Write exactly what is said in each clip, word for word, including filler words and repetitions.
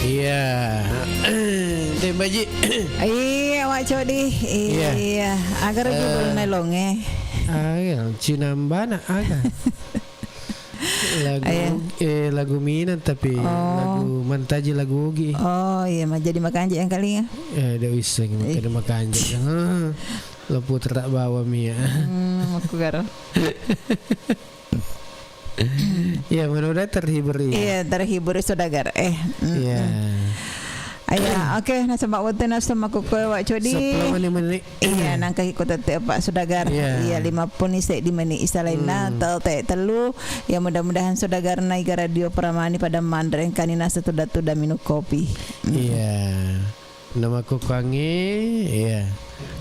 Iya. Dé' Baji. Iya, Wak Codi. Iya. Iya. Agara ji Eh. Belum nelonge. Ah, iya, cinambana aga. Lagu, Iya. eh, lagu Minang tapi Oh. lagu mantaji lagu Ogi. Oh, iya, ma-, jadi makanja yang kali ya? Eh, dé' wisseng Ih. makkeda makanja. Ah, lo putra bawa Mia. Hmm, aku garo. Iya, mudah-mudahan terhibur ya. Iya, terhibur saudagar. Eh, mm, Iya. mm. Iya, oke, nasaba wettu nasu makkukkoe Wak Codi. Seppulo menit-menit. Iya, nangka iko tette Pak saudagar. Iya. Iya, lima puluh seddi menit isalainna Hmm. tel te tellu. Ya, mudah-mudahan saudagar na Iga Radio Pramani pada manre engkani nasa tuda-tuda minum kopi. Mm. Iya. Namakkukkuangngi, iya.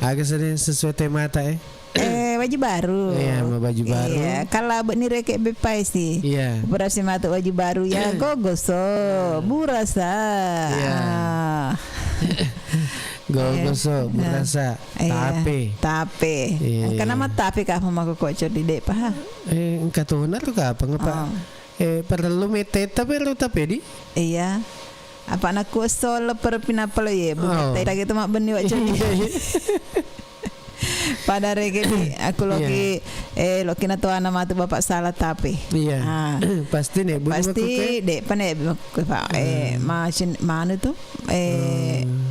Aga seddi sesuai temata, eh? Eh, baju baru. Iya, ma baju baru. Iya, kala benni reke beppai si. Iya. Berasi matu baju baru ya, gogoso, burasa. Iya. Ah. Gogoso, Iya. burasa, Iya. tape. Tape. Iya. Engka nama tape ka apa makkukkoe Codi, dé' paha? Eh, engka tona ro ka apa ngapa? Oh. Eh, perlu meteta perlu tape di? Iya. Apa nakku esso lepper pinappa lo ye, bu Oh. meteta gitu mak benni Wak Codi. Iya, iya. Pada reke di, aku loki, Iya. eh, loki na toana matu bapak salah tape. Iya. Ah. Pasti nek bu Pasti makkukkoe. dé' pa nek makkukkoe, Pak. Eh, Hmm. macin manu tu? Eh, Hmm.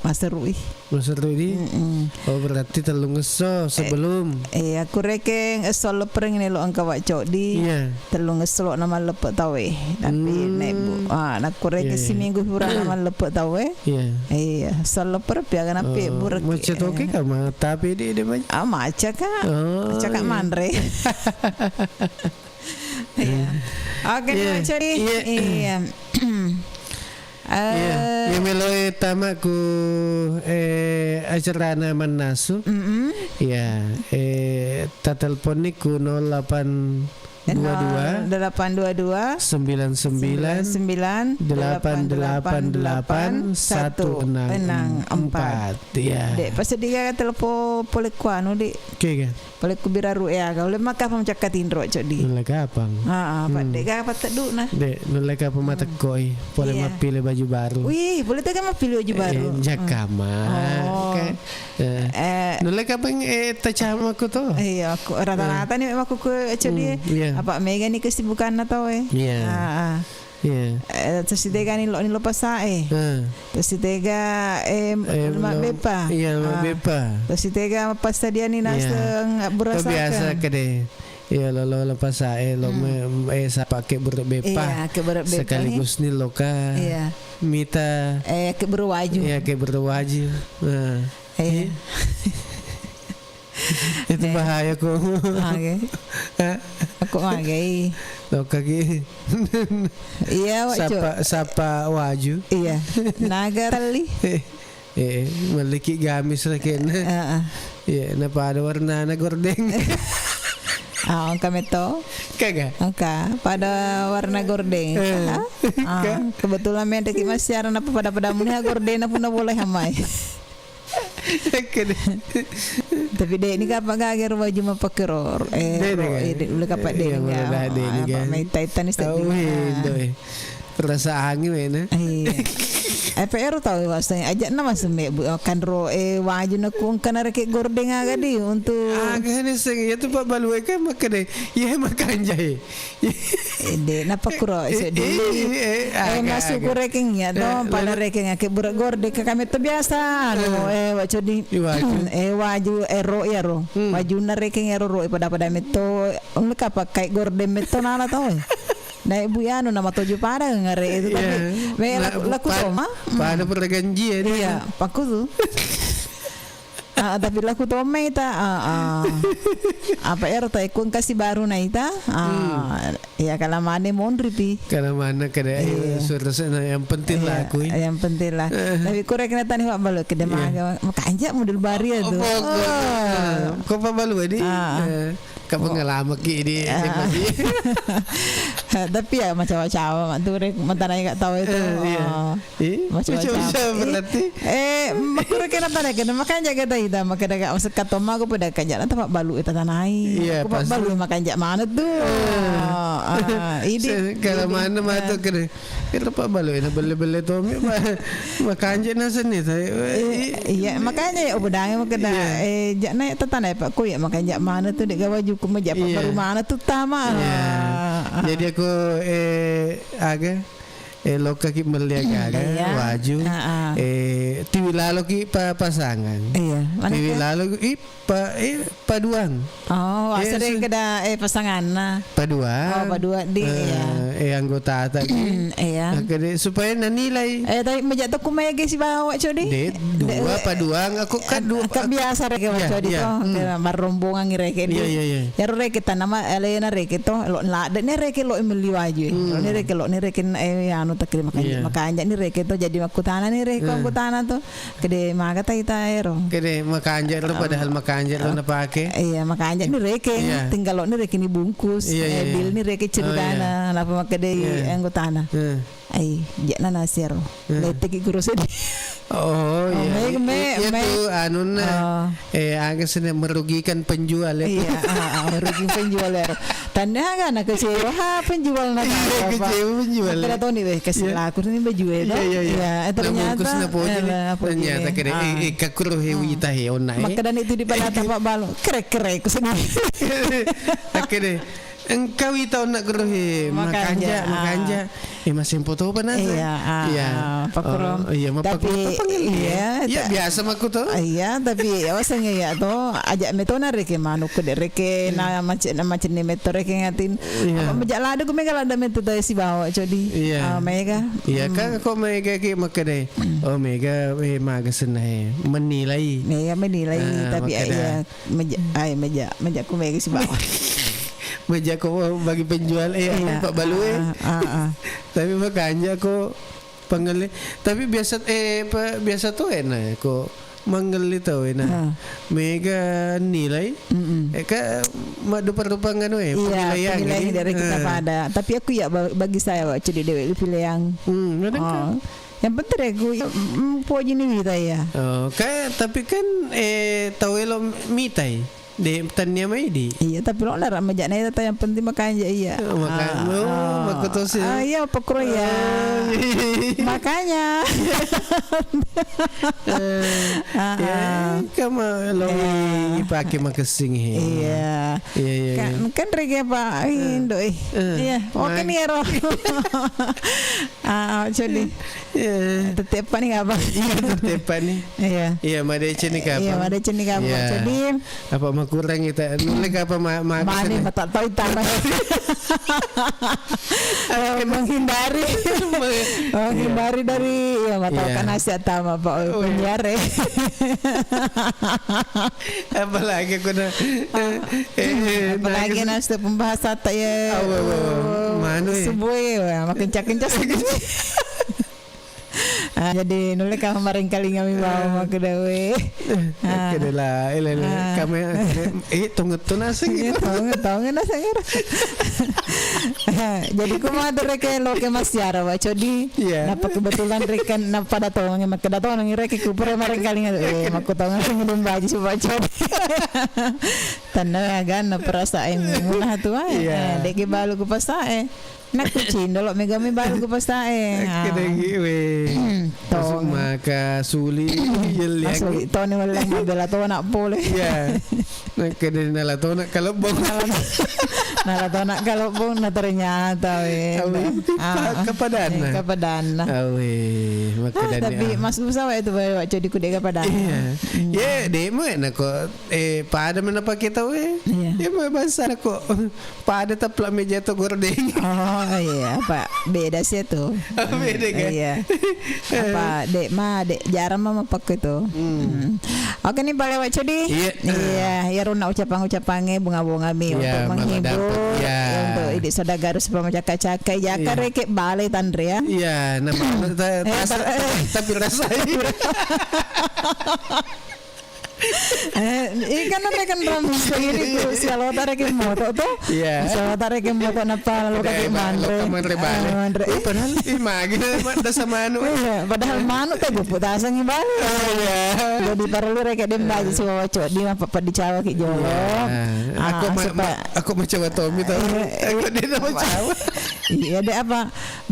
maserui. Maserui di? Mm-mm. Oh, berarti tellung esso Eh, sebelum. eh, aku rekeng esso leppereng ini lo engka Wak Codi. Iya. Tellung esso lo nama leppe tawe. Tapi Hmm. nek bu, ah, nakku rekeng Iya, iya. siminggu pura nama leppe tawe. Iya. Iya, esso lepper piaga napi Oh, burek. macet oke Eh. ka ma, tapi di, di banyak. Ah, macet ka. Oh, Macet ka iya. manre. Iya. Oke, Iya. Wak Codi. Iya. Iya. Iya, Eh. iya, meloe tama ku, eh, acarana mannasu. Mm-mm. Iya, eh, tatelponni ku nol delapan dua dua, Nol delapan dua dua, sembilan sembilan, sembilan sembilan, delapan delapan delapan, satu enam empat. Iya. Dek, pas dia telepon pole ku anu, Dik. Oke, oke. Pole ku biraru e aga, ulle maka apa mencakka tinro, Cok, di. Nulle kapang. Heeh, Hmm. padde ga apa teddu'na. Dek, nulle kapang Hmm. matekkoi, pole Iya. mappile baju baru. Wih, pole tega mappile baju Eh, baru. Hmm. jakama. Oh. Ka-, eh, Eh. nulle kapang, eh, tacama ku to. Iya, aku rata-rata Eh. ni memang aku ku, Cok, di. Hmm, iya. Apa mega ni kesibukanna tau, eh. Iya. Heeh. Iya. Eh, terus ditega ni lo, ni lo pasa, eh. Heeh. Terus ditega, eh, Eh, lemak lo-, beppa. Iya, lemak Ah. beppa. Terus ditega pas dia ni Iya. naseng Kau biasa berasakan. kede. Iya, lo, lo, lo pasa, eh, lo Hmm. me-, eh, sapa ke buruk beppa. Iya, ke buruk beppa ni. Sekaligus ni lo ka Iya. mita. Eh, ke buruk waju. Iya, ke buruk waju. Nah. Iya. Iya. Itu Eh. bahaya ko. Oke. Hah? Aku magai. Lo kaki. Iya, Wak, Cok. Sapa, sapa waju? Iya. Naga tali. Eh, eh, meliki gamis lah kena. Heeh. Iya, napa ada warna na gordeng? Ah, engka meto. Kagak? Engka, pada warna gordeng. Eh. Ah, ah, Ka- kebetulan mendeki masih ada napa pada-pada muni gordeng na puna boleh hamai. Kede. Tapi dek ni kapa gage ro baju mapake ro, eh, Dek ni ro, kan? eh, dek, ulle kapa Eh, dek iya, ni ulle ga, dah dek ni apa kan? Mai taitan ni Tahu sedih. Eh, Ah. Indo, eh. Perasaan ni mena. Iya. Eh, P R tahu waseng. Aja na masuk me bu, kan ro, eh, waju na ku engka na reke gordeng aga di untuk Ah, kan seng, ya tu Pak Balue kan makan deh. Ya makan jahe. Eh, dek, napa kuro Eh, sedih? eh, eh, Eh, agak, masuk agak. Ku rekeng ya, Eh, to, pada lalu rekeng ya, ke bura gordeng, ke kami tu biasa, anu, Eh. eh, Wak, Cok, di. Iya, waju. Eh, waju, eh, ro, ya, ro. Hmm. Wajunna rekeng ya, ro, ro, eh, pada-pada meto, anu, ka pakai gordeng meto nala tau, eh. Naik bu, ya, anu, nama toju pada ngare itu, tapi, Iya. me, La-, laku, laku pa-, toma. Hmm. Pada perjanjian, Iya, ya. Paku tu. Ah, tapi laku tomai ta. Ah, ah. Apa ero ta, ku engkasi baru na ita. Ah, Hmm. ya, kala mane monri pi. Kala mana kada, Iya. eh, suruh sana, yang penting Iya, laku, eh. yang penting lah. Eh. Tapi kurek na tani Pak Balu, kede Iya. maga, makanja model baru ya Oh, tu. pokok. Ah. Kau Pak Balu, di? Ah. Eh. Ka pengalaman ki di Ah. Tapi ya macawa-cawa mak tu rek matanai kak tahu itu. Eh, iya. Oh. Eh, macawa-cawa. Macawa-cawa berarti. Eh, makura kena tana kena makanja kata ita makanya kak masuk katoma aku pada kanja nanta pak balu ita tanai. Iya, aku pak balu makanja mana tu. Ah, idi. Kalau mana matu kena. Kira pak balu ina belle-belle tomi, ma-, makanja naseng ni, tapi, eh, iya, makanya ya, ubedangi makanya, eh, jak naik tetana ya, Pak, ku ya, makanya jak mana tu, dek gawa juku, ma jak, Pak, baru mana tu tama. Iya. Ah, ah. Jadi aku, eh, aga, eh, loka ki meli aga, aga, waju, eh, tiwi lalo ki pa-, pasangan. Iya, mana tiwi lalo ki, ih, Pa-, eh, paduang. Oh, eh, asal su- keda, eh, pasanganna. Paduang. Oh, paduang di, eh, iya. Eh, anggota ta. Iya. Kede, supaya nanilai. Eh, tapi mejak tu kumege sibawa, Codi. De, dua, eh, paduang, aku kan dua, kan biasa reke, iya, Codi iya. To. Hmm. Kena marrombongan reke di. Iya, iya, iya. Yaro reke tanama, alena reke to, lo, lade ne reke lo meli waju. Hmm. Lo ne reke, lo ne reke, eh, anu takrim makanja, iya. Makanja ni reke to, jadi makkutana ni reke, hmm. Makkutana to. Kede maga tai taero. Kede makanja ro, padahal makanja ro napake. Iya, makanja ni reke. Iya. Tinggal lo ni reke ni bungkus. Iya, eh, iya, bil ni reke ceritana. Oh, iya. Napa makede anggotana. Iya. Ai, jakna nasero. Iya. Leteki guru sedih. Oh, iya. Me, me, iya me. Tu anunna. Oh. Eh, aga sene merugikan penjual ya. Iya, ah, ah, merugikan penjual ya. Tanda aga na kecewa ha penjual na. Iya, kecewa penjual. Kira toni weh kasih laku ni baju itu. Iya, iya, iya. Iya, eh, ternyata, eh, ternyata kede, eh, eh, kakuru he wita he onna, eh. Makkeda ni tu di pada tapak balu. Kere-kere ku sendiri. Akhirnya, engkau wita onna guru he, makanja, makanja. Eh, masih empo to pa nasa. Iya, ah, iya. Ah, pakkurom. Oh, iya, tapi, iya, biasa makku to. Iya, tapi ya waseng ya to, ajak metona reke manuk kede reke na macet na macet ni meto reke ngatin. Iya. Apa mejak lada ku mega lada meto tadi sibawa, Codi. Iya. Ah, mega. Iya, kan kok mega ki makkeda. Oh, mega, eh, maga senna, eh, menilai. Mega menilai, ah, tapi makkeda. Iya, meja, ai meja, meja ku mega sibawa. Meja ko bagi penjual, eh, iya. Pak balu, eh. Ah, ah, ah. Tapi makanja ko pangelle. Tapi biasa, eh, pa-, biasa to enak ko mangelli tau e, nah. Ah. Mega nilai, mm-mm. Eh, ka maddupa-dupang anu e, iya, penilaian penilaian ini. Dari kita, eh. Pada. Tapi aku ya ba-, bagi saya, Wak, cedde dewe pilih yang, hmm, ada kan? Oh. Yang penting aku, mm, poji ni wita ya. Oh, ka, tapi kan, eh, tau elo mitai. De, tania mai di. Iya, tapi lo nara majak na ita yang penting makanja iya. Oh, maka-, ah, oh, ah. Makkutosi. Ah, iya, pakro ya. Oh, iya. Makanya. Eh, ah, ya, ah. Kama lo, iya. Ipake makessing he. Iya. Iya, iya, kan, iya. Kan rege apa? Eh. Indo, eh. Eh. Iya. Oke nih, Ro. Ah, jadi. Iya. Tetep ni apa? Iya, tetep ni. Iya. Iya, madeceng ni kapang. Iya, madeceng ni kapang. Iya. Jadi, apa makurang kita? Nulle kapang ma-, ma-, mane mata tau tara. Eh, menghindari. Menghindari dari, iya, mata kan nasi atama, Pak. Oh, iya. Penjara. Apalagi aku na-, eh, eh, eh, apalagi nasi pembahasan tak ya. Awa, awa, awa. Manu, eh. Subuh ya, wah, makin cak-kencas. Ah, jadi nulle ka marengkalinga mi bawang, ah. Makkeda we. Ah. Kede la, ele, ele. Ah. Kame, eh, tongetto naseng. Iya, tonge-, tonge naseng. Jadi ku matu reke loke massiara, Wak Codi. Iya. Napa kebetulan reke napa datonge, makkeda tonge reke ku pura marengkalinga. Eh, makkutonge sing dum baji si Wak Codi. Tanna aganna perasaan muna tu, eh. Iya. Eh, dek balu ku pasa, eh. Nakkucing dolo mega mi baru ku pasa e. Ah. Kedegi we. Hmm, masuk tong. Maka suli yelliang. Masuk toni welleng mabela tona pole. Iya. Nakede nala tona kalebbong. Nala tona kalebbong na ternyata we. Awi, ah, ah. Kepadanna. Kepadanna. Awi, ah, makanya tapi mas usawa itu bae Wak Codi ku de kepadanna. Iya. Hmm. Ye, de mo na ko, eh, pada mana pakai tau e. Iya. Ye mo bahasa ko. Pada tapla meja to gordeng. Oh, iya, apa? Beda sih tu. Oh, beda kan? Iya. Apa, dek ma, dek jarang mama pakai tu. Hmm. Hmm. Oke nih, bale Wak Codi. Iya. Iya, ya rona ucapan-ucapannya bunga-bunga mi, iya, untuk menghibur, iya, ya, untuk idik saudagar supaya mencakak-cakak. Ya, iya. Karena kayak bale Tanre ya. Iya, nama ta-, eh, tas-, tar-, eh. Tapi rasanya. Eh, ikan rekeng ramu sendiri ku sialota rekeng moto tuh. Iya. Sialota rekeng moto napa lalu kaki manre. Manre bale. Ah, manre. Eh, padahal ih, magi na dasa manu. Iya, padahal manu teh gupuk tasang bale. Oh, iya. Jadi perlu rekeng dem baji siwa codi mah papa dicawa ki jolo. Iya. Ah, aku ma- supaya ma- aku mencoba Tommy tahu. Iya. Aku dia nama cawa. Iya deh apa?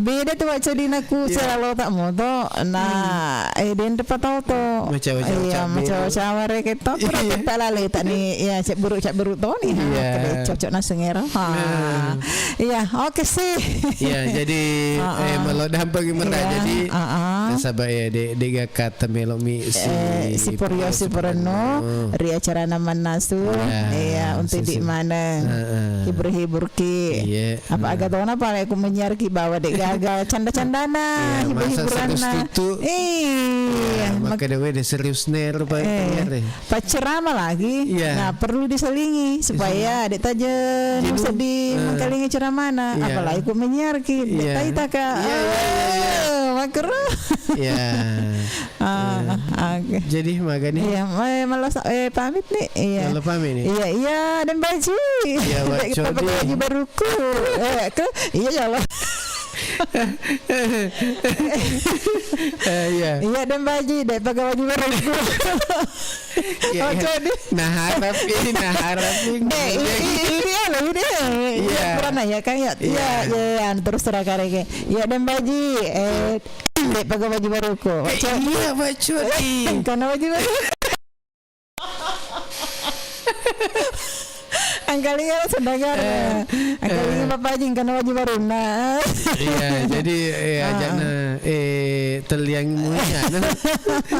Beda tu wacca dinaku selalu tak moto. Nah, eh, denre patau to. Macawa-cawa iya, cabe. Macawa-cawa reke to. Iya. Pura tak lale tak ni. Ya, cek buruk, cek buruk to ni. Ha, iya. Kede cocok naseng era. Ha. Nah. Iya, oke sih. Iya, jadi, eh, melo dampeng mera. Iya, jadi, ah, ah. Nasaba ya, de, de gak kata melo mi si, eh, si Puryo, si Purno, ri acara naman nasu. Iya, iya, untuk di mana? Heeh. Hibur-hibur ki. Iya. Apa aga tona pale ku menyiar ki bawa de gaga canda-candana, iya, hibur-hiburanna. Iya, maka dewe de serius ner pa penyiar. Pacerama lagi. Iya. Nah, perlu diselingi supaya de taja sedih mengkalingi ceramana. Iya. Apalagi ku menyiar ki. De taita ka. Iya, iya, iya, iya. Ah, makro. Iya. Ah, oke. Jadi magani. Iya, eh, malah sa- eh, pamit nih. Iya. Malah pamit nih. Iya, iya, dan baji. Iya, Wak Codi. Kita pakai baju baruku. Eh, ke? Iya, ya Allah. Eh, iya. Iya, dan baji, dek pakai baju baruku. Iya, Wak Codi. Nah, harap ini, nah, harap ini. Dek, ini, ini, ini, ya, lah, ini. Iya. Iya, kurang ya, kan, ya. Iya, iya, iya, terus terang kareke. Iya, dan baji, eh, Dek pakai baju baruku. Eh, iya, Wak Codi. Karena baju baru. Angkali ya saudara. Eh, angkali ya eh. Bapak Haji karena baju baru. Nah. Iya, jadi eh, ah, ajakna eh teliang mulia.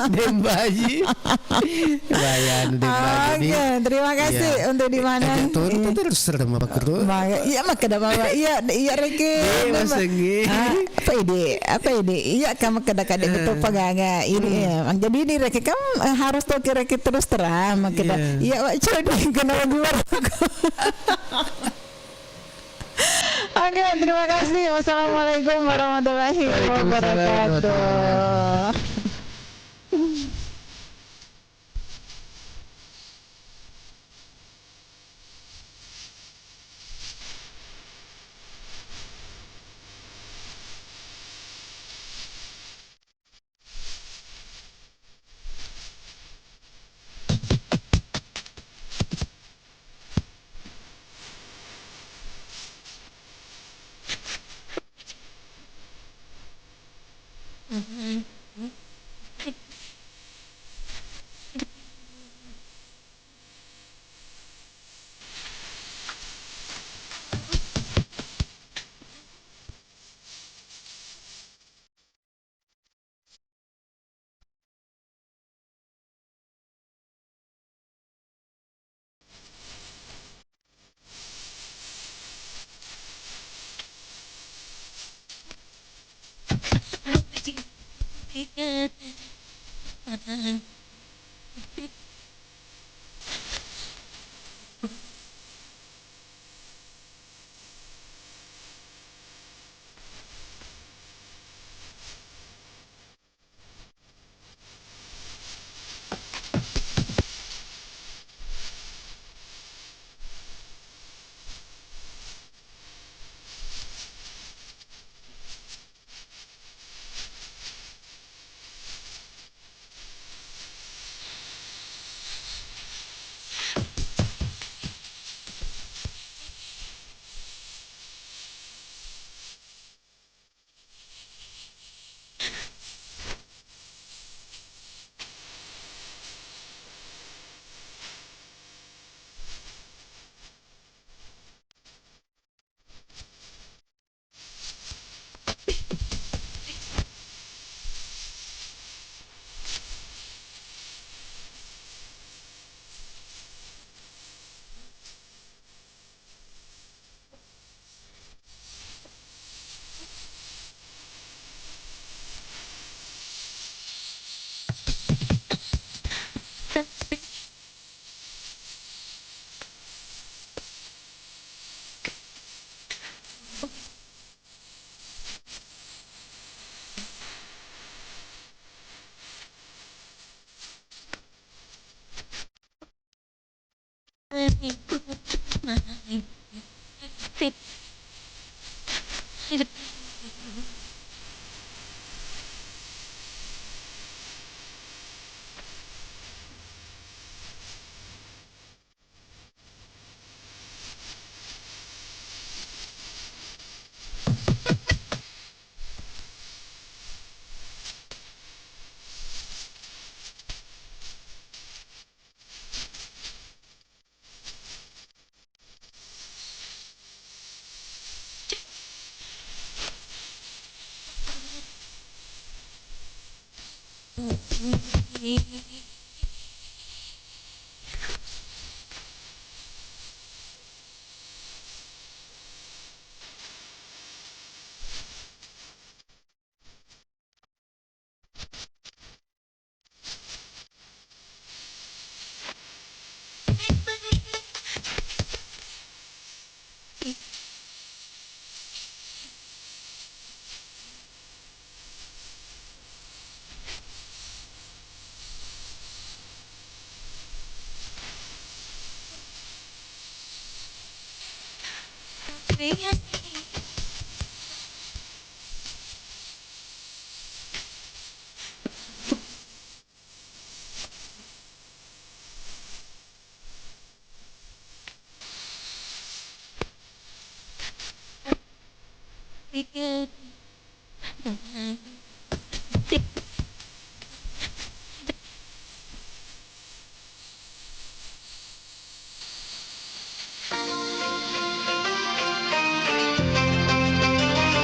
Dembaji. Bayan Dembaji. Oke, terima kasih untuk di mana. Ajak turun terus serem apa kru. Iya, maka ada bawa. Iya, iya reke. Eh, masengi. Ah, apa ide? Apa ide? Iya, kamu kada kada betul pagaga. Ini ya. Jadi ini reke kam eh, harus to reke terus terang. Maka ada. Iya, Wak Codi kena baju baru. Oke, terima kasih. Wassalamualaikum warahmatullahi wabarakatuh.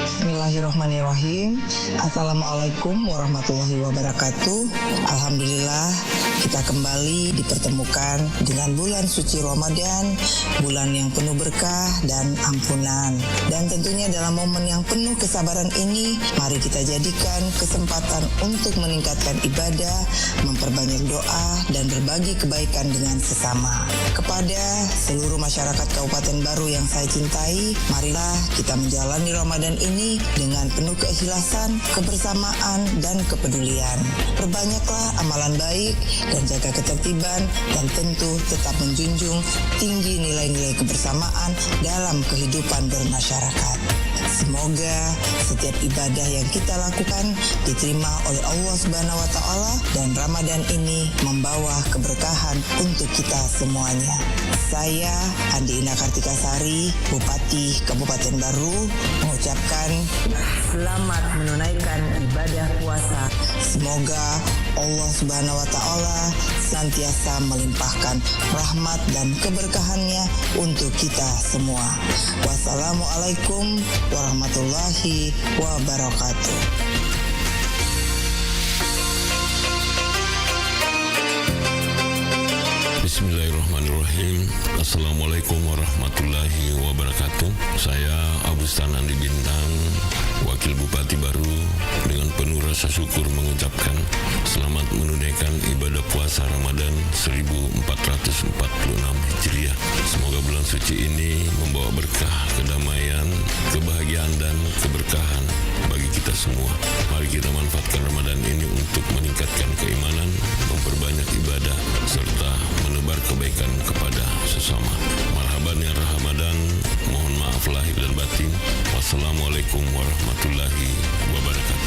Bismillahirrahmanirrahim. Assalamualaikum warahmatullahi wabarakatuh. Alhamdulillah, kita kembali dipertemukan dengan bulan suci Ramadan, bulan yang penuh berkah dan ampunan. Dan tentunya dalam momen yang penuh kesabaran ini, mari kita jadikan kesempatan untuk meningkatkan ibadah, memperbanyak doa, dan berbagi kebaikan dengan sesama. Kepada seluruh masyarakat Kabupaten Baru yang saya cintai, marilah kita menjalani Ramadan ini dengan penuh keikhlasan, kebersamaan, dan kepedulian. Perbanyaklah amalan baik dan jaga ketertiban, dan tentu tetap menjunjung tinggi nilai-nilai kebersamaan dalam kehidupan bermasyarakat. Semoga setiap ibadah yang kita lakukan diterima oleh Allah Subhanahu wa Ta'ala, dan Ramadan ini membawa keberkahan untuk kita semuanya. Saya, Andi Ina Kartika Sari, Bupati Kabupaten Baru, mengucapkan selamat menunaikan ibadah puasa. Semoga Allah Subhanahu wa Ta'ala senantiasa melimpahkan rahmat dan keberkahannya untuk kita semua. Wassalamualaikum warahmatullahi wabarakatuh. Bismillahirrahmanirrahim. Assalamualaikum warahmatullahi wabarakatuh. Saya Abustan Andi Bintang, Wakil Bupati Baru, dengan penuh rasa syukur mengucapkan selamat menunaikan ibadah puasa Ramadan seribu empat ratus empat puluh enam Hijriah. Semoga bulan suci ini membawa berkah, kedamaian, kebahagiaan, dan keberkahan bagi kita semua. Mari kita manfaatkan Ramadan ini untuk meningkatkan keimanan, memperbanyak ibadah, serta menebar kebaikan kepada sesama. Marhaban ya Ramadan, mohon maaf lahir dan batin. Wassalamualaikum warahmatullahi wabarakatuh.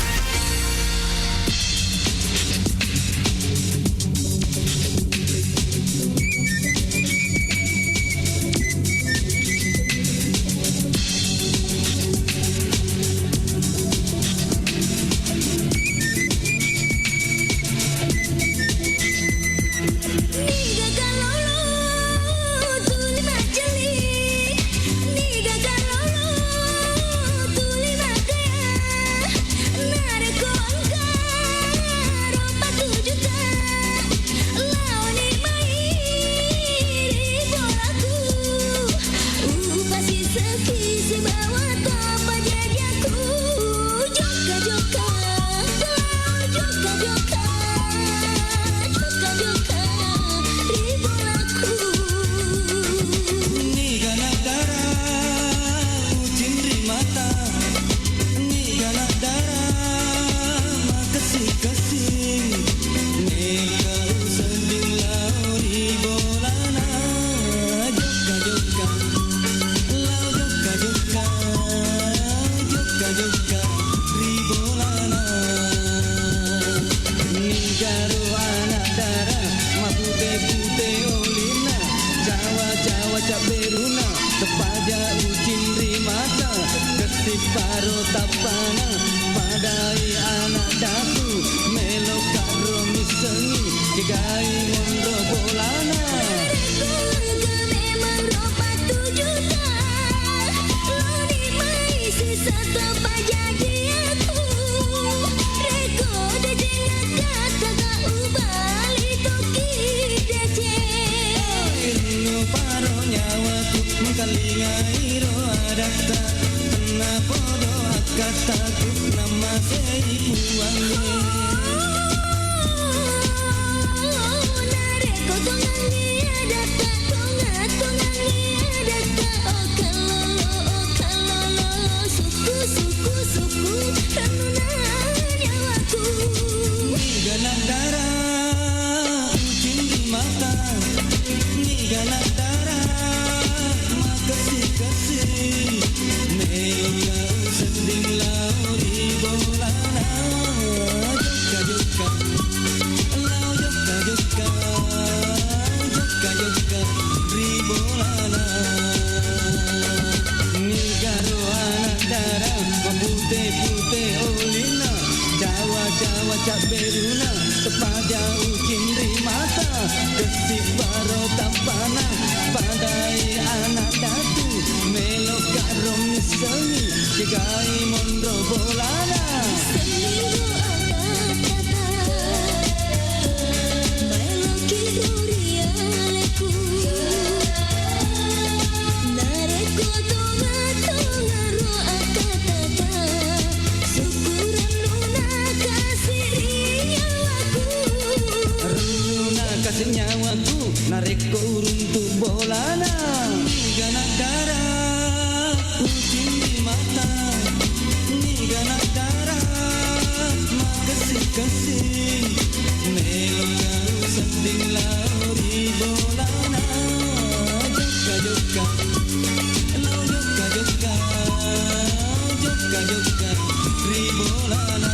Narekko tongangngi adatta, tonga-, tongangngi adatta, oh kallolo, oh kallolo, sukku, sukku, sukku, rennuna nyawaku. Niga naddara, ucing ri mata, niga naddara, makessi-kessi. Meloka usedding lao ri bolana, jokka-jokka, lao jokka-jokka, jokka-jokka ri bolana. Nigaro anak dara, mapute-pute olina, cawa-cawa cabberuna, tepaja ucing ri mata, kessi baro tampana, padai anak datu, meloka ro missengi, cegai monro bolana. Senniro akkattata, maeloki ro ri aleku. Narekko tonga-, tongaro akkattata, sukku rennuna kasi ri nyawaku. Rennuna kasi nyawaku, narekko uruntu bolana. Niga naddara, ucing ri mata, niga naddara, makessi-kessi. Meloka usedding lao ri bolana, jokka-jokka, lao jokka-jokka, jokka-jokka ri bolana.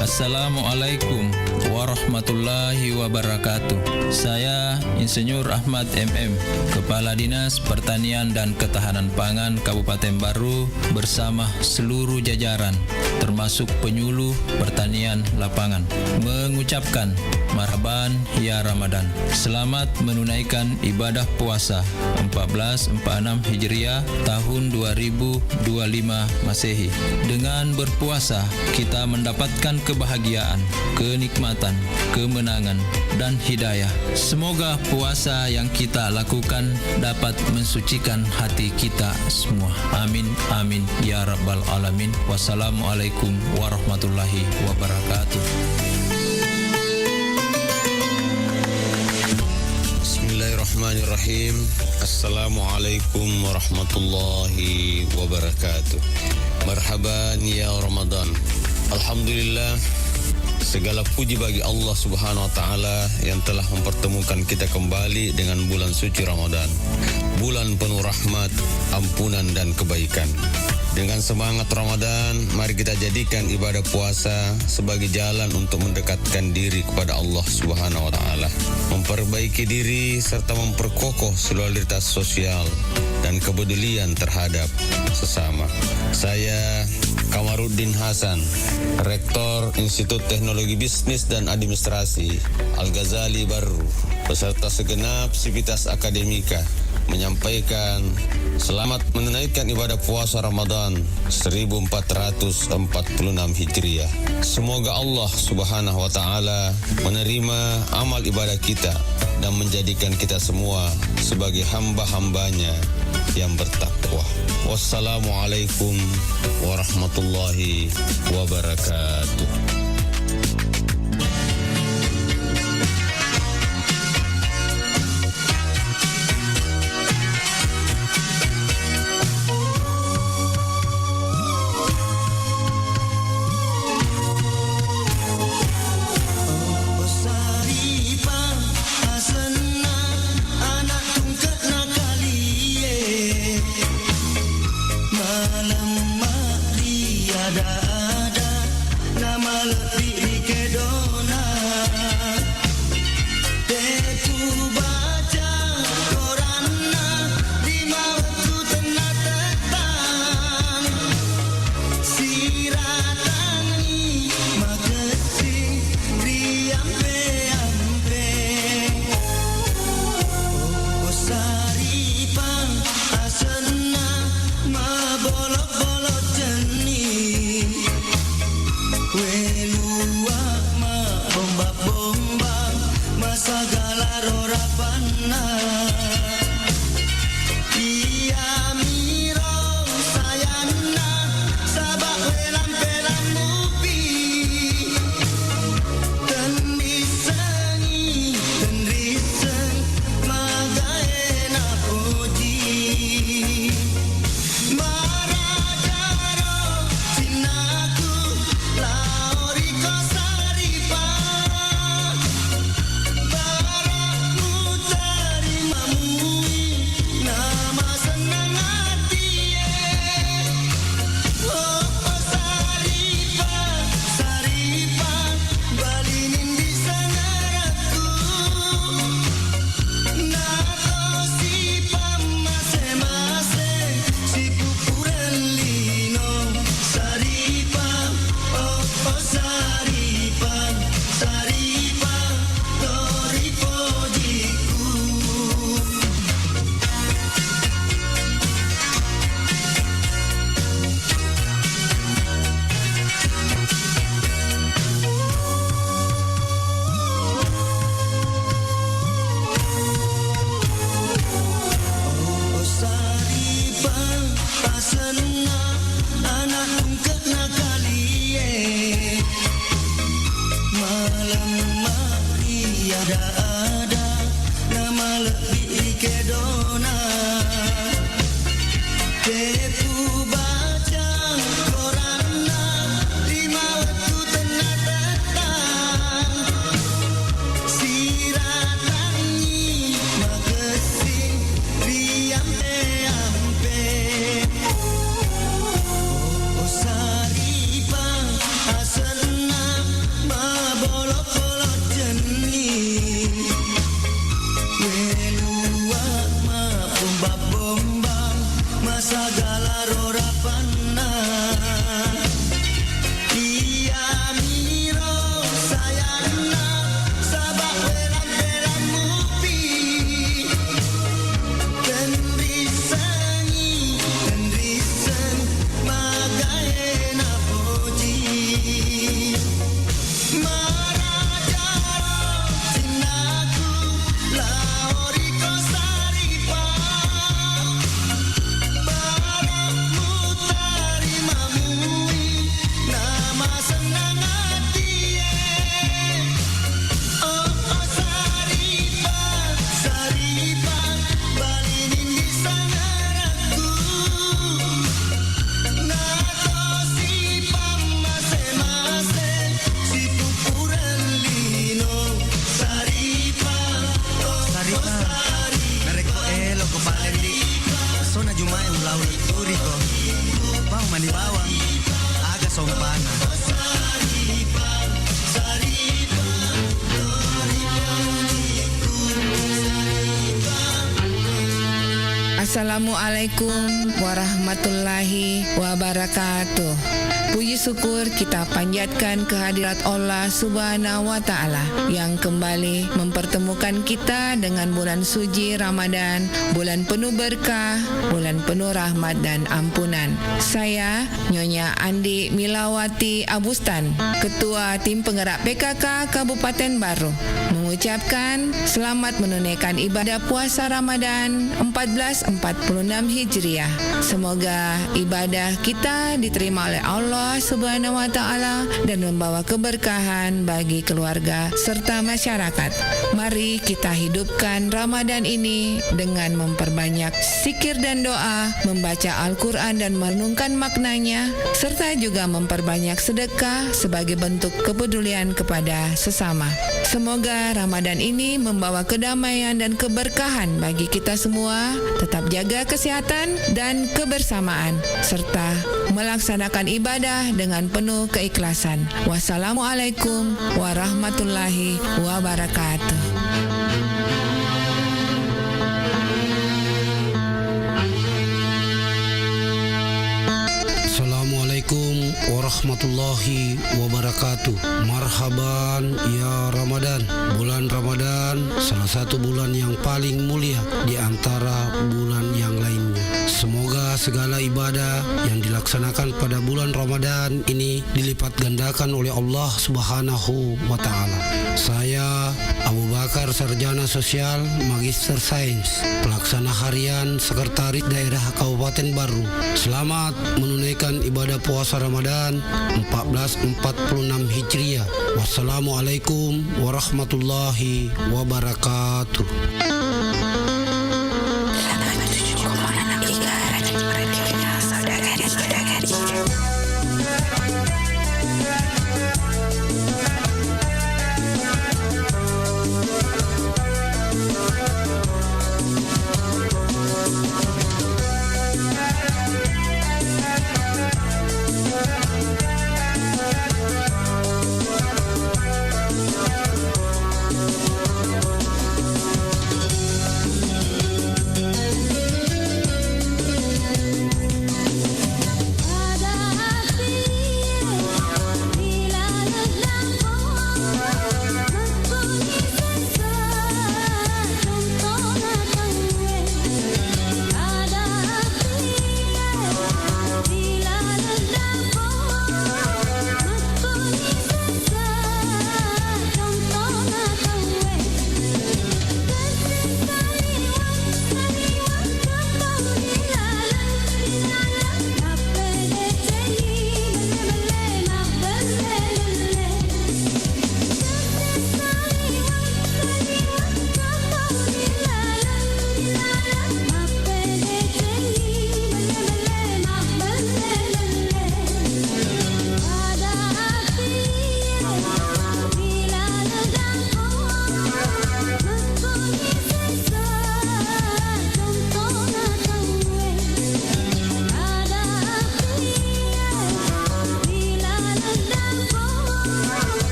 Assalamualaikum warahmatullahi wabarakatuh. Saya Insinyur Ahmad M M, Kepala Dinas Pertanian dan Ketahanan Pangan Kabupaten Barru, bersama seluruh jajaran, termasuk penyuluh pertanian lapangan, mengucapkan marhaban ya Ramadan. Selamat menunaikan ibadah puasa empat belas empat enam Hijriah tahun dua ribu dua lima Masehi. Dengan berpuasa, kita mendapatkan kebahagiaan, kenikmatan, kemenangan, dan hidayah. Semoga puasa yang kita lakukan dapat mensucikan hati kita semua. Amin, amin, ya rabbal alamin. Wassalamualaikum warahmatullahi wabarakatuh. Bismillahirrahmanirrahim. Assalamualaikum warahmatullahi wabarakatuh. Marhaban ya Ramadan. Alhamdulillah, segala puji bagi Allah Subhanahu wa Ta'ala yang telah mempertemukan kita kembali dengan bulan suci Ramadan, bulan penuh rahmat, ampunan, dan kebaikan. Dengan semangat Ramadan, mari kita jadikan ibadah puasa sebagai jalan untuk mendekatkan diri kepada Allah Subhanahu wa Ta'ala, memperbaiki diri, serta memperkokoh solidaritas sosial dan kepedulian terhadap sesama. Saya Kamaruddin Hasan, Rektor Institut Teknologi Bisnis dan Administrasi Al-Ghazali Barru, beserta segenap sivitas akademika, menyampaikan selamat menunaikan ibadah puasa Ramadan seribu empat ratus empat puluh enam Hijriah. Semoga Allah Subhanahu wa Ta'ala menerima amal ibadah kita dan menjadikan kita semua sebagai hamba-hambanya yang bertakwa. Wassalamualaikum warahmatullahi wabarakatuh. Asenna ana' tungke'na kalie, malemma ri ada-ada, namalebbi ri kedona. Tetu baca koranna lima wettu tenna tettang, siratangngi makessing riampe-ampe. Ossaripang asenna mabolo-bolo cenni. Welua mabomba-bomba, masagala rorapanna. Iyamiro sayanna, saba' welang-pelang mupi. Tenrissengi, tenrisseng, magae napoji. Marajaro cinnaku lao ri ko Saripa. Bara mutari mamui namasennang atie. Oh, oh, Saripa, Saripa, bali nindi sangarakku. Natosi pammase-mase, sipupureng lino, Saripa, oh, oh, Saripa, Saripa, tori pojiku. Oh, Saripa, asenna ana' tungke'na kalie. Malemma ri ada-ada, namalebbi ri kedona. Tepu baca koranna, lima wettu tenna tettang. Siratangngi makessing riampe-ampe. Oh, Saripa, asenna mabolo-bolo jenni. Welua mabomba-bomba, masagala rorapanna. Iyamiro sayanna, saba' welang-pelang mupi. Tenrissengi, tenrisseng, magae napoji. Marajaro cinnaku lao ri ko Saripa. Bara mutari mamui namasennang atie. Oh, oh, Saripa, Saripa, bali nindi sangarakku. Natosi pammase-mase, sipupureng lino, Saripa, oh, Saripa, Saripa. Narekko eloko pallendi, sona jumae ulao letturiko. Pau mani bawang, aga sompana. Assalamualaikum warahmatullahi wabarakatuh. Puji syukur kita panjatkan kehadirat Allah Subhanahu wa Ta'ala yang kembali mempertemukan kita dengan bulan suci Ramadan, bulan penuh berkah, bulan penuh rahmat dan ampunan. Saya Nyonya Andi Milawati Abustan, Ketua Tim Penggerak P K K Kabupaten Barru, mengucapkan selamat menunaikan ibadah puasa Ramadan empat belas empat puluh enam Hijriah. Semoga ibadah kita diterima oleh Allah Subhanahu wa Ta'ala dan membawa keberkahan bagi keluarga serta masyarakat. Mari kita hidupkan Ramadan ini dengan memperbanyak zikir dan doa, membaca Al-Quran dan merenungkan maknanya, serta juga memperbanyak sedekah sebagai bentuk kepedulian kepada sesama. Semoga Ramadan ini membawa kedamaian dan keberkahan bagi kita semua. Tetap jaga kesehatan dan kebersamaan, serta melaksanakan ibadah dengan penuh keikhlasan. Wassalamualaikum warahmatullahi wabarakatuh. Assalamualaikum warahmatullahi wabarakatuh. Marhaban ya Ramadan. Bulan Ramadan salah satu bulan yang paling mulia di antara bulan yang lainnya. Semoga segala ibadah yang dilaksanakan pada bulan Ramadan ini dilipat gandakan oleh Allah Subhanahu wa Ta'ala. Saya, Abu Bakar, Sarjana Sosial, Magister Sains, Pelaksana Harian Sekretaris Daerah Kabupaten Barru, selamat menunaikan ibadah puasa Ramadan empat belas empat puluh enam Hijriah. Wassalamualaikum warahmatullahi wabarakatuh.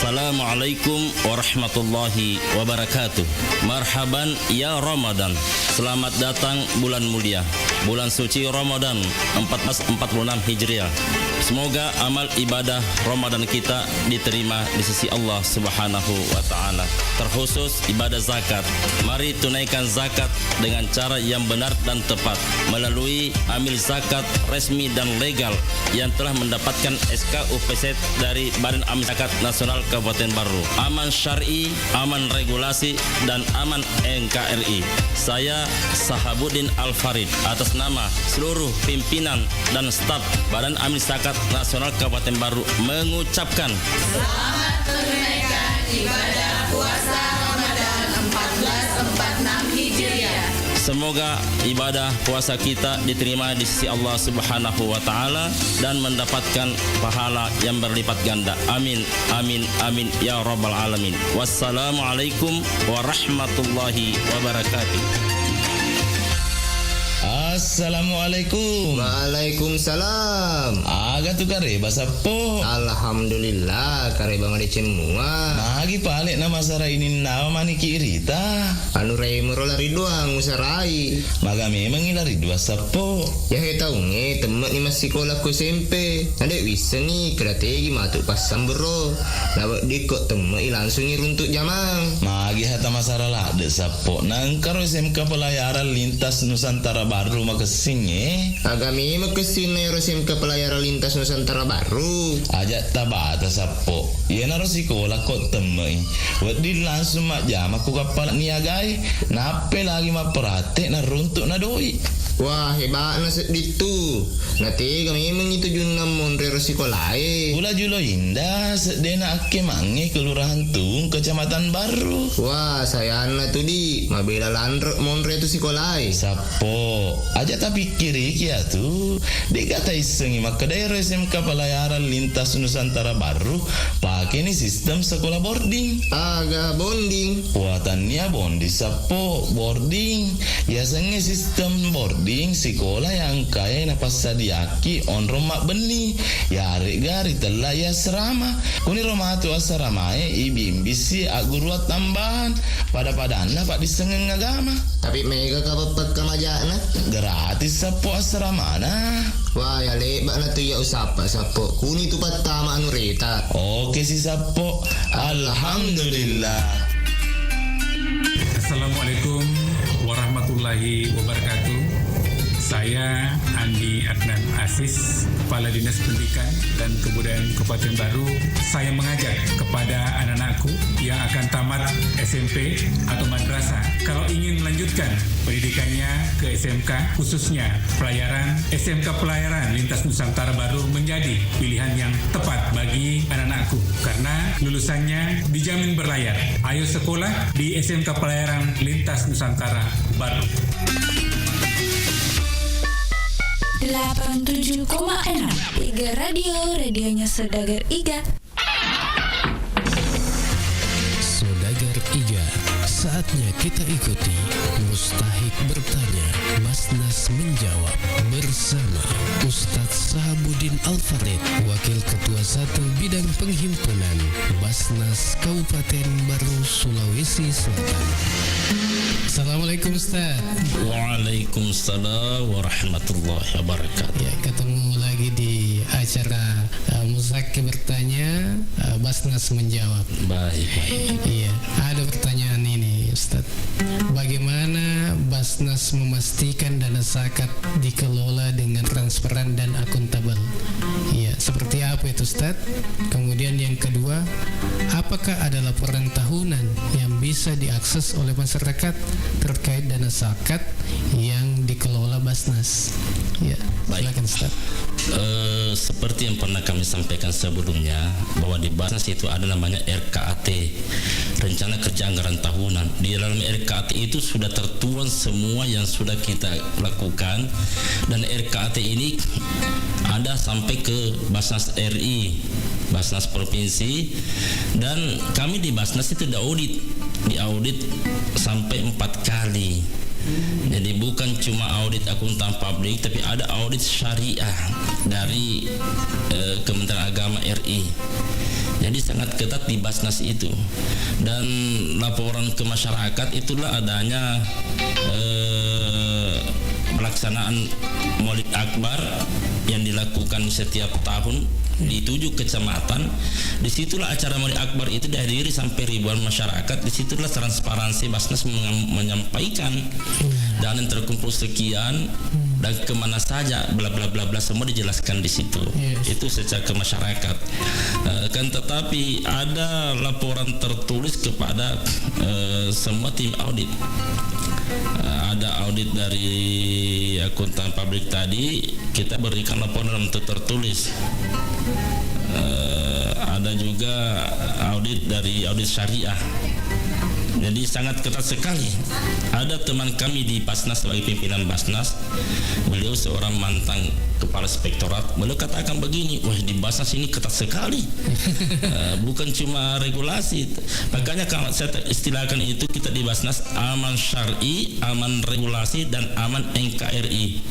Assalamualaikum warahmatullahi wabarakatuh. Marhaban ya Ramadan. Selamat datang bulan mulia, bulan suci Ramadan empat belas empat puluh enam Hijriah. Semoga amal ibadah Ramadan kita diterima di sisi Allah Subhanahu wa Ta'ala, terkhusus ibadah zakat. Mari tunaikan zakat dengan cara yang benar dan tepat melalui amil zakat resmi dan legal yang telah mendapatkan S K U P Z dari Badan Amil Zakat Nasional Kabupaten Barru. Aman syar'i, aman regulasi, dan aman N K R I. Saya Sahabuddin Al-Farid, atas nama seluruh pimpinan dan staf Badan Amil Zakat Nasional Kabupaten Barru mengucapkan Selamat menunaikan ibadah puasa Ramadan empat belas empat enam Hijriah. Semoga ibadah puasa kita diterima di sisi Allah Subhanahu wa Ta'ala dan mendapatkan pahala yang berlipat ganda. Amin, amin, amin, ya Rabbal Alamin. Wassalamualaikum warahmatullahi wabarakatuh. Assalamualaikum. Waalaikumsalam. Aga tu kareba, Sappo? Alhamdulillah, kareba madeceng mua. Magi pale na masara ininnawa maniki irita? Anu raimuro lari duang usarai. Maga memengngi lari duang, Sappo? Yahe taungnge temme'ni massikola ko S M P. Nade wissengngi keda tegi matu passambero. Naweddikko temme'i langsungngi runtuk jamang. Magi hata masara ladde, Sappo? Nangkaro S M K Pelayaran Lintas Nusantara Barru makessingnge? Aga memeng kessinna ero S M K Pelayaran Lintas Nusantara Barru? Aja tabata, Sappo. Iyanaro sikola ko temme'i. Wedding langsung majjama ku kappala niagae, nappe lagi mapparatte naruntuk na doi. Wah, heba'na sedding tu. Natega memeng itu junna monre ro sikolae. Pula Julo Indah, seddena akkemangnge Kelurahan Tung, Kecamatan Barru. Wah, sayanna tu, Di. Mabela lanre monre tu sikolae. Sappo, aja tapikkiriki atu. De'ga taissengngi makkeda ero S M K Pelayaran Lintas Nusantara Barru pakeni sistem sekolah boarding. Aga bonding? Wah, tannia bonding, Sappo, boarding. Yasengnge sistem boarding sikola yang engkae napassadiaki onrong mabbenni, yaregga ritella i asrama. Kuniro matu asramae ibimbisi agguruang tambahan, pada-padanna paddissengeng agama. Tapi mega ka peppekka majana? Gratis, Sappo, asramana. Wah, ya lebba'na tu iya usappa, Sappo. Kuni tu pattama anu reta. Oke si, Sappo. Alhamdulillah. Assalamualaikum warahmatullahi wabarakatuh. Saya Andi Adnan Aziz, Kepala Dinas Pendidikan dan Kebudayaan Kabupaten Barru. Saya mengajak kepada anak-anakku yang akan tamat S M P atau madrasah, kalau ingin melanjutkan pendidikannya ke S M K, khususnya pelayaran, S M K Pelayaran Lintas Nusantara Barru menjadi pilihan yang tepat bagi anak-anakku, karena lulusannya dijamin berlayar. Ayo sekolah di S M K Pelayaran Lintas Nusantara Barru. Delapan tujuh koma enam Iga Radio, radionya saudagar Iga. Saudagar Iga, saatnya kita ikuti Mustahik Bertanya, Basnas Menjawab bersama Ustadz Sahabuddin Al-Farid, Wakil Ketua Satu Bidang Penghimpunan Basnas Kabupaten Barru, Sulawesi Selatan. Assalamualaikum, Ustadz. Waalaikumsalam warahmatullahi wabarakatuh. Ya, ketemu lagi di acara, eh, Muzaki Bertanya, eh, Basnas Menjawab. Baik, baik. Iya, ada pertanyaan ini, Ustadz. Bagaimana Basnas memastikan dana zakat dikelola dengan transparan dan akuntabel? Iya, seperti apa itu, Ustadz? Kemudian yang kedua, apakah ada laporan tahunan yang bisa diakses oleh masyarakat terkait dana zakat yang dikelola Basnas? Ya, baik. Silakan, Ustaz. Eh, seperti yang pernah kami sampaikan sebelumnya, bahwa di Basnas itu ada namanya R K A T, Rencana Kerja Anggaran Tahunan. Di dalam R K A T itu sudah tertuang semua yang sudah kita lakukan, dan R K A T ini ada sampai ke Basnas R I, Basnas Provinsi, dan kami di Basnas itu diaudit, diaudit sampai empat kali. Jadi bukan cuma audit akuntan publik, tapi ada audit syariah dari, eh, Kementerian Agama R I. Jadi sangat ketat di Basnas itu. Dan laporan ke masyarakat itulah adanya, eh, pelaksanaan Maulid Akbar yang dilakukan setiap tahun di tujuh kecamatan. Disitulah acara Maulid Akbar itu dihadiri sampai ribuan masyarakat. Disitulah transparansi Basnas mengam-, menyampaikan dana yang terkumpul sekian dan kemana saja, bla bla bla bla, semua dijelaskan di situ. Yes. Itu secara ke masyarakat. Eh, kan tetapi ada laporan tertulis kepada, eh, semua tim audit. Eh, ada audit dari akuntan publik tadi, kita berikan laporan dalam bentuk tertulis. Eh, ada juga audit dari audit syariah. Jadi sangat ketat sekali. Ada teman kami di Basnas, sebagai pimpinan Basnas, beliau seorang mantan kepala inspektorat, beliau katakan begini, "Wah, di Basnas ini ketat sekali." Eh, bukan cuma regulasi. Makanya kalau saya te-, istilahkan itu, kita di Basnas aman syar'i, aman regulasi, dan aman N K R I.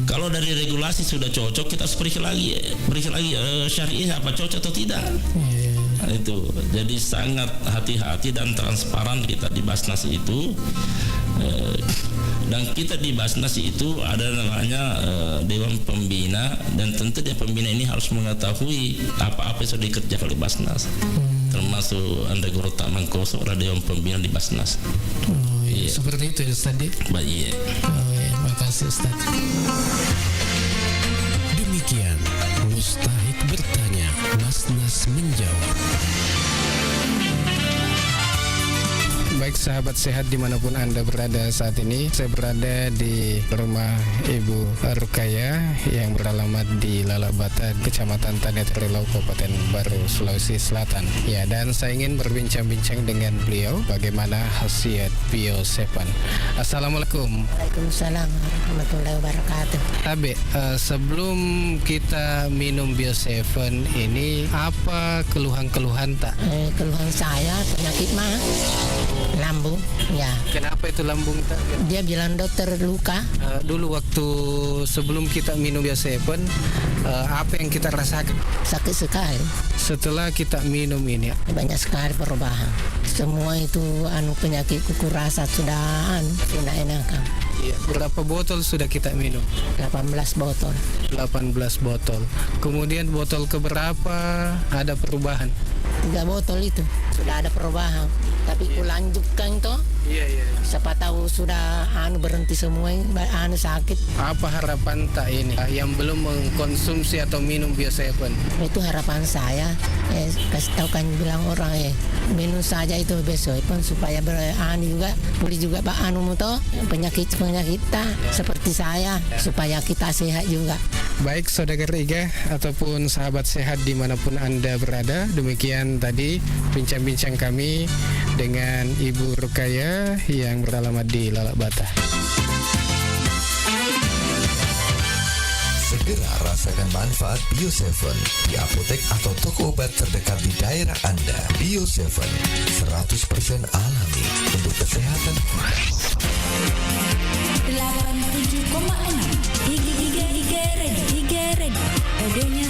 Kalau dari regulasi sudah cocok, kita harus periksa lagi, periksa lagi, eh, syar'i apa cocok atau tidak. Iya. Itu. Jadi sangat hati-hati dan transparan kita di Basnas itu. Eh, dan kita di Basnas itu ada namanya, eh, Dewan Pembina, dan tentu Dewan Pembina ini harus mengetahui apa-apa yang sudah dikerjakan oleh Basnas. Termasuk Anda Guru Taman Kosong adalah Dewan Pembina di Basnas. Oh, iya. Iya. Seperti itu ya, Ustaz, ya? Baik, iya. Oh, iya. Makasih, Ustaz. Demikian Mustahik Bertanya, Basnas Menjawab. Baik, sahabat sehat dimanapun Anda berada saat ini, saya berada di rumah Ibu Rukaya yang beralamat di Lalabata, Kecamatan Tane Torillau, Kabupaten Baru, Sulawesi Selatan. Ya, dan saya ingin berbincang-bincang dengan beliau bagaimana khasiat Bio Seven. Assalamualaikum. Waalaikumsalam warahmatullahi wabarakatuh. Tabe, eh, sebelum kita minum Bio Seven ini, apa keluhan-keluhan tak? Eh, keluhan saya penyakit mah lambung, ya. Kenapa itu lambung tak? Dia bilang dokter luka. Eh, dulu waktu sebelum kita minum Bio Seven, eh, apa yang kita rasakan? Sakit sekali. Setelah kita minum ini? Banyak sekali perubahan. Semua itu, anu, penyakitku kurasa sudah, anu, sudah enakan. Iya. Berapa botol sudah kita minum? Delapan belas botol. Delapan belas botol. Kemudian botol keberapa ada perubahan? Tiga botol itu sudah ada perubahan. Tapi kulanjutkan toh. Iya, iya. Siapa tahu sudah, anu, berhenti semua ini, ba-, anu, sakit. Apa harapan tak ini, yang belum mengkonsumsi atau minum Bio Seven? Itu harapan saya. Eh, kasih tahu kan bilang orang, eh, minum saja itu Bio Seven supaya ber-, anu juga, pulih juga, Pak, anu mu toh, penyakit-penyakit ta, seperti saya, supaya kita sehat juga. Baik, saudara Iga ataupun sahabat sehat dimanapun Anda berada, demikian tadi bincang-bincang kami dengan Ibu Rukaya yang beralamat di Lalabata. Segera rasakan manfaat Bio Seven di apotek atau toko obat terdekat di daerah Anda. Bio Seven, seratus persen alami untuk kesehatan kita. Delapan tujuh koma enam. Iga, Iga, Iga Radio, Iga Radio. Radionya